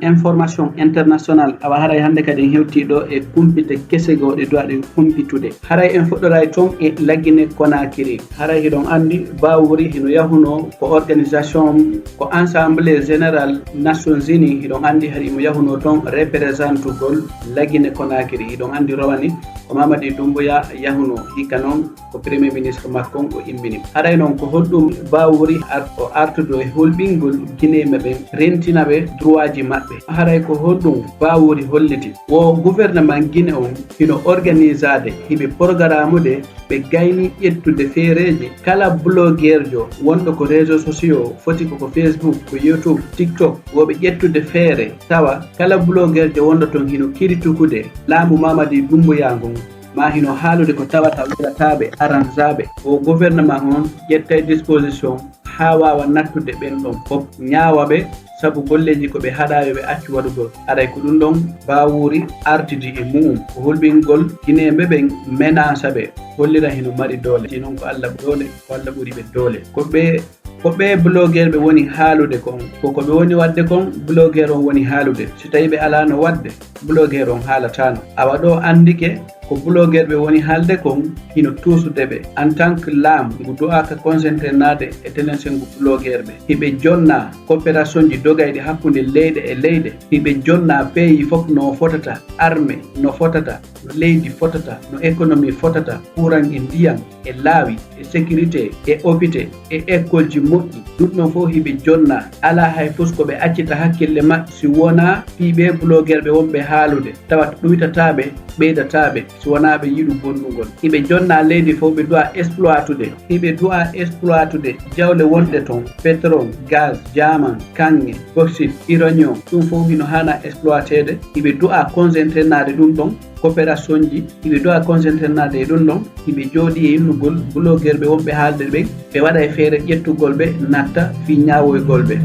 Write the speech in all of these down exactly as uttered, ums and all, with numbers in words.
Information international, awa haray hannde kadi en hewtii ɗo e kumpite kese goo ɗe duwaaɗe kumpitude. Haray en fuɗɗoray toon e Lagine Konakiri. Haray hiɗon anndi Bawuri hino yahunoo ko organisation, ko Assemblée Générale Nations Unies, hiɗon anndi hari himo yahunoo toon représentugol Lagine Konakiri. Hiɗon anndi rowani ko Mamadi Doumbouya yahunoo, hikka noon ko premier ministre makko on o immini. Haray noon ko honɗum Bawuri ar-, o artude e hulɓingol Gineeɓe ɓen, rentina ɓe droitji maɓɓe? Haray ko honɗum Bawuri holliti? Wo gouvernement Gine on hino organisaade hiɓe programmude ɓe gayni ƴettude feereeji kala blogueurjo wonɗo ko réseaux sociaux, foti ko ko Facebook, ko YouTube, TikTok, wo ɓe ƴettude feere tawa kala blogueurjo wonɗo toon hino kiritukude laamu Mamadi Doumbouya ngon, maa hino haalude ko tawata welataaɓe, aranzaaɓe. O gouvernement on ƴettay disposition haa waawa nattude ɓen ɗon fof, ñaawa ɓe sabu golleeji ko ɓe haɗaa yo ɓe accu waɗugol. Haray ko ɗum ɗon Bawuri artidi e mu'um. Ko hulɓingol Gineeɓe ɓen, menaasa ɓe, hollira hino mari doole. Si non ko Alla doole, ko Alla ɓuri ɓe doole. Ko ɓe, ko ɓe blogueurɓe woni haalude kon. Ko ko ɓe woni waɗde kon, blogueur on woni haalude. Si tawii ɓe alaano waɗde, blogueur on haalataano. Awa ɗo anndike ko blogueurɓe woni haalde kon hino tuusude ɓe. En tant que laamu ngu du'aaka concentré naade e tenense ngu blogueurɓe. Hiɓe jonna coopérationji dogayɗi hakkunde leyɗe e leyɗe. Hiɓe jonna pays fof no fotata, armée no fotata, no leydi fotata, no économie fotata, courant e ndiyam, e laawi, e sécurité, e hôpital, e écoleji moƴƴi. Ɗum ɗon fof hiɓe jonna. Alaa hay fof ko ɓe accita hakkille maɓɓe si wonaa fii ɓee blogueurɓe wonɓe haalude. Tawa ɗuytataa ɓe, ɓeydataa ɓe, si wonaa ɓe yiɗu bonnugol. Hiɓe jonna leydi fof, ɓe du'a exploitude. Hiɓe du'a exploitude jawle wonɗe toon, pétrole, gaz, diamant, kaŋŋe, bauxite, uranium. Ɗum fof hino haana exploiteede. Hiɓe du'a concentré naade ɗum ɗon. Coopérationji, hiɓe du'a concentré naade e ɗum ɗon, hiɓe jooɗii e innugol blogueurɓe wonɓe haalde ɓen, ɓe waɗa e feere ƴettugol ɓe, natta fii ñaawoygol ɓe.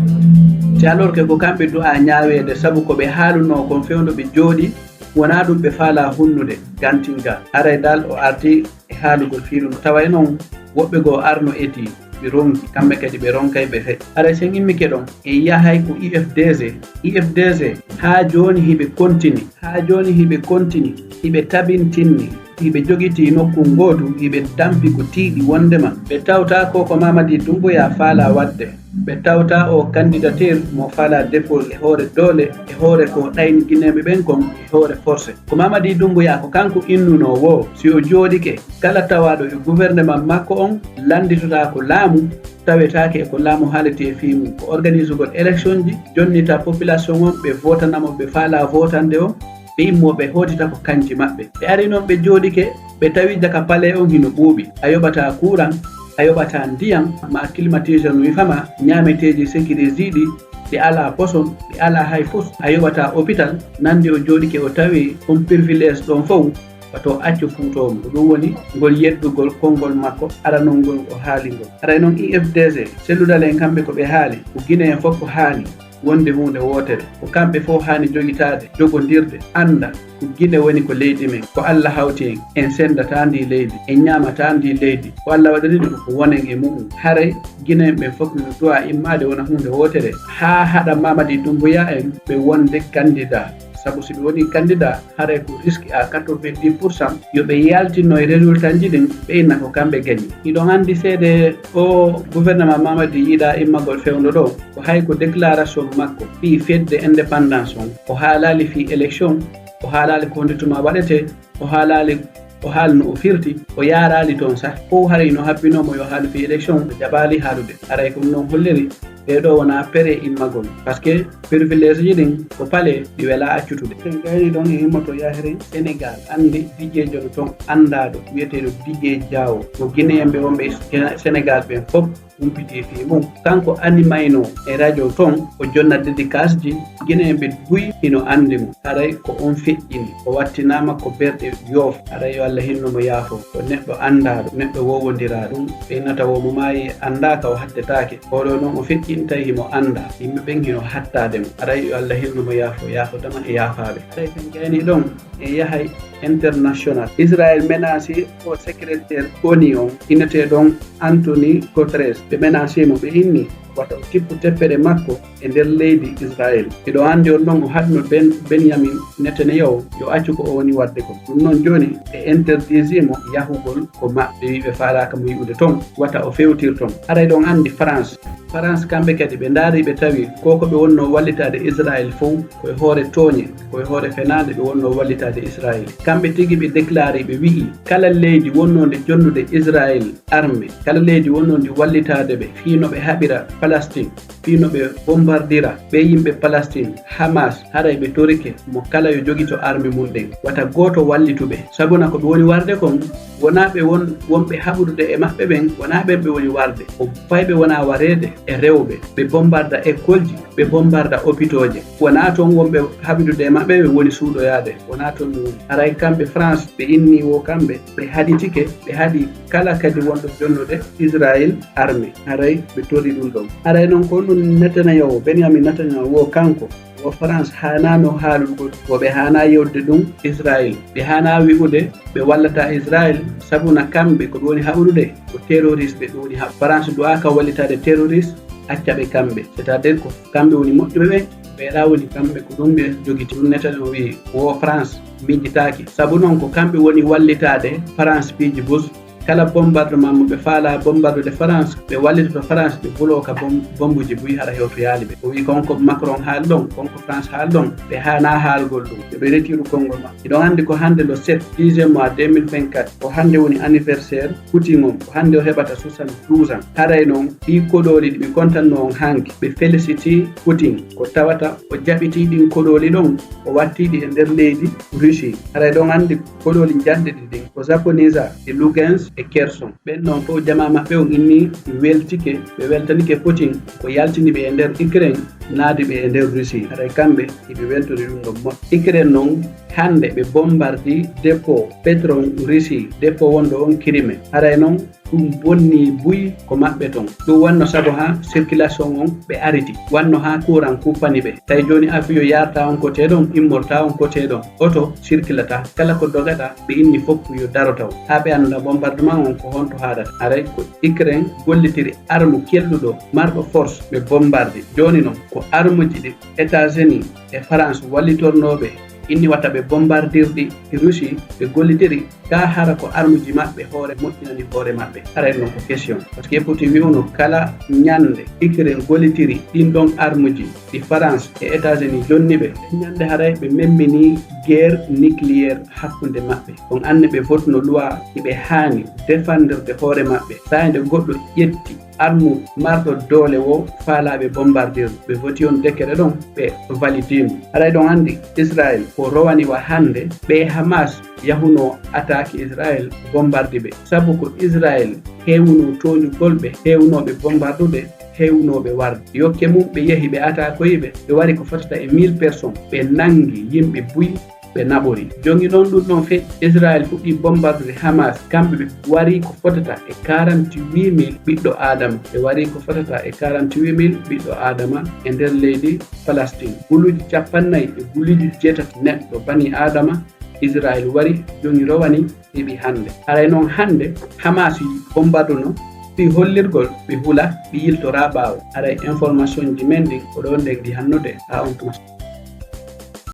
Te alors que ko kamɓe du'a ñaaweede, sabu ko ɓe haalunoo kon fewndo ɓe jooɗii, wonaa ɗum ɓe faalaa hunnude, gantinga. Haray dal o artii e haalugol fii ɗum. Tawa e non, woɓɓe goo arno etii, ɓe ronki, kamɓe kadi ɓe ronkay ɓe fe. Haray sen immike ɗon, en yahay ko I F D G. I F D G, haa jooni hiɓe kontini, haa jooni hiɓe kontini, hiɓe tabintinni, hiɓe jogitii nokku ngootu, hiɓe tampi ko tiiɗi wondema ɓe tawta ko ko Mamadi Doumbouya faalaa waɗde. Ɓe tawta o candidature mo faalaa dépose e hoore doole, e hoore ko ɗayni Gineeɓe ɓen kon, e hoore forcé. Ko Mamadi Doumbouya ko kanko innunoo woo, si o jooɗike, kala tawaaɗo e gouvernement makko on lannditotaa ko laamu, tawetaake e ko laamu haalete fii mum. Ko organisugol électionji, jonnita population on, ɓe votana mo, ɓe faalaa votande on, ɓe immoo ɓe hootita ko kanji maɓɓe. Ɓe ari non ɓe jooɗike, ɓe tawi jaka palais on hino ɓuuɓi. A yoɓataa courant, a yoɓataa ndiyam, ma climatiseur no wifama, ñaameteeji sécurisé ɗi, ɗi alaa poson, ɗi alaa hay fus. A yoɓataa hôpital, nanndi o jooɗike o tawi on privilège ɗon fow, wato accu fuutoomo. Ko ɗum woni ngol yeddugol konngol makko aranol ngol o haali ngol. Haray non I F D G, selludal en kamɓe ko ɓe haali, ko Gine en fof ko haani wonde huunde wootere. Ko kamɓe fof haani jogitaade, jogondirde, annda ko Gine woni ko leydi men, ko Alla hawti en, en senndataa ndi leydi, en ñaamataa ndi leydi. Ko Alla waɗiri ɗum ko wonen e mu'um. Haray Gine en ɓen fof no du'a immaade wona huunde wootere, haa haɗa Mamadi Doumbouya en ɓe wonde candidat. Sabu si ɓe wonii candidat, haray ko risque à quatre-vingt-dix pour cent yo ɓe yaltino e résultat ji ɗin, ɓe inna ko kamɓe gañi. Hiɗon anndi seede o gouvernement Mamadi yiɗaa immagol fewndo ɗo, ko hay ko déclaration makko fii fedde indépendance on, o haalaali fii élection, o haalaali ko honde tuma waɗetee, o haalaali, o haali no o firti, o yaaraali toon sah. Fow haray no habbinoo mo yo haalu fii élection, o jaɓaali haalude. Haray ko ɗum non holliri ɓee ɗoo wonaa pere immagol. Parce que privilège ji ɗin ko palais ɗi welaa accutude. Sen gayni ɗon e immoto yahre Sénégal, anndi dijeejo no toon anndaaɗo wi'eteeɗo Didier Diawo. Ko Guinéen ɓe wonɓe Sénégal ɓen fof humpiti fii mum. Kanko animayno e radio toon, o jonna dédicace ji. Guinéen ɓe buy hino anndi mo. Haray ko on feƴƴini. O wattinaama ko berɗe yoof. Haray yo Alla hinno mo yaafo. Ko neɗɗo anndaaɗo, neɗɗo wowondiraaɗo. Ɗum ɓeynata wo mo maayi anndaaka o hattetaake. Oɗo noon o feƴƴintay himo annda. Yimɓe ɓen hino hattaade mo. Haray yo Alla hinno mo yaafo, yaafodema e yaafaaɓe. Haray sen gayni ɗon e yahay international. Israël menacé o secrétaire ONU on, inneteeɗon Anthony Guterres. Ɓe menacé mo, ɓe inni wata o tippu teppere makko e nder leydi Israel. Hiɗo anndi on ɗon o haɗno Ben, Benyamin Netanyahu yo accu ko o woni waɗde ko. Ɗum noon jooni ɓe interdisii mo yahugol ko maɓɓe, ɓe wi ɓe faalaaka mo yi'ude toon, wata o fewtir toon. Haray ɗon anndi France. France kamɓe kadi ɓe ndaari ɓe tawi ko ko ɓe wonnoo wallitaade Israel fof ko e hoore tooñe, ko e hoore fenaande ɓe wonnoo wallitaade Israel. Kamɓe tigi ɓe déclaré ɓe wi'i kala leydi wonnoonde jonnude Israel armée, kala leydi wonnondi wallitaade ɓe fii no ɓe haɓira Palestine, fii no ɓe bombardira ɓe yimɓe Palestine, Hamas, haray ɓe torike mo kala yo jogito arme mum ɗen. Wata gooto wallitu ɓe. Sabuna ko ɓe woni warde kon, wonaa ɓe won, wonɓe haɓudude e maɓɓe ɓen, wonaa ɓen ɓe woni warde. Ko fayɓe wonaa wareede e rewɓe. Ɓe bombarda école ji, ɓe bombarda hôpitaux ji. Wonaa toon wonɓe haɓidude e maɓɓe ɓe woni suuɗoyaade. Wonaa toon ɓe woni. Haray kamɓe France, ɓe inni wo kamɓe, ɓe haɗitike, ɓe haɗi kala kadi wonɗo jonnude Israel armée. Haray ɓe torri ɗum ɗon. Haray noon ko ɗum Netanyahu, Benjamin Netanyahu wo kanko, wo France haanaano haalugol, wo ɓe haanaa yewtude ɗum Israel. Ɓe haanaa wi'ude ɓe wallata Israel, sabuna kamɓe ko ɓe woni haɓudude ko terroriste ɓe woni haɓ-, France du'aaka wallitaade terroriste, acca ɓe kamɓe. C'est-à-dire ko kamɓe woni moƴƴuɓe ɓe, ɓe ɗa woni kamɓe ko ɗum ɓe jogiti. Ɗum Netanyahu wi'i, wo France miijitaaki. Sabu noon ko kamɓe woni wallitaade France piiji Bush. Kala bombardement mo ɓe faalaa bombardude France, ɓe wallitoto France, ɓe buloo ka bom-, bombuji buy hara hewtoyaali ɓe. O wi'i kon ko Macron haali ɗon, kon ko France haali ɗon, ɓe haanaa haalgol ɗum. Yo ɓe retiru konngol maɓɓe. Hiɗon anndi ko hannde le sept, dixième mois deux mille vingt-quatre, ko hannde woni anniversaire Putin on, ko hannde o heɓata soixante-douze ans. Haray noon, ɗii koɗooli ɗi ɓe kontannoo on hanki, ɓe féliciti Putin. Ko tawata o jaɓitii ɗin koɗooli ɗon, o wattii ɗi e nder leydi Russie. Haray ɗon anndi koɗooli njanɗe ɗiɗi ɗin, ko Zaporizhzhia e Lugansk e Kherson. Ɓen noon fof jamaa maɓɓe on inni weltike, ɓe weltanike Putin ko yaltini ɓe e nder Ukraine, naadi ɓe e nder Russie. Haray kamɓe hiɓe weltori ɗum ɗon moƴƴi. Ukraine noon hannde ɓe bombardi dépôt pétrole Russie, dépôt wonɗo on Crimée. Haray noon ɗum bonni buy ko maɓɓe ton. Ɗum wanno sabu haa circulation on ɓe ariti. Wanno haa courant kuppani ɓe. Tawi jooni avion yarta on kote ɗon, immorta on kote ɗon. Oto circulata. Kala ko dogata, ɓe inni fof yo daro taw. Haa ɓe annda bombardement on ko honto haadata. Haray ko Ukraine gollitiri arme kelɗuɗo, marɗo force, ɓe bombardi. Jooni noon ko armuji ɗi États-Unis e France wallitornooɓe inni wata ɓe bombardirɗi Russie, ɓe gollitiri ka hara ko armuji maɓɓe hoore moƴƴinani hoore maɓɓe. Haray noon ko question. Parce que Putin wi'uno kala ñande Ukraine gollitiri ɗin ɗon armuji ɗi France e États-Unis jonni ɓe. Ñande haray ɓe memmini guerre nucléaire hakkunde maɓɓe. On anndi ɓe votuno loi hiɓe haani défendirde hoore maɓɓe. Saa nde goɗɗo ƴetti armu marɗo doole wo faalaaɓe bombardir, ɓe voti on décret ɗon, ɓe validimo. Haray ɗon anndi Israel ko rowani wa hannde ɓe Hamas yahunoo attaque Israel bombardi ɓe. Sabu ko Israel heewunoo tooñugol ɓe, heewunoo ɓe bombardude, heewunoo ɓe warde. Yokke mum ɓe yehi ɓe attaquoyi ɓe, ɓe wari ko fotata e mille personnes, ɓe nanngi yimɓe buy, ɓe naɓori. Jooni noon ɗum ɗon fe Israel fuɗɗi bombardude Hamas, kamɓe ɓe warii ko fotata e quarante-huit mille ɓiɗɗo Aadama. Ɓe warii ko fotata e quarante-huit mille ɓiɗɗo Aadama e nder leydi Palestine. Guluuji cappannayi e guluuji jeetati neɗɗo bani Aadama Israel wari jooni rowani heɓi hannde. Haray noon hannde Hamas bombarduno fii hollirgol ɓe hula ɓe yiltoraa ɓaawo. Haray information ji men ɗin ko ɗon ɗen ɗi hannude haa on tuma.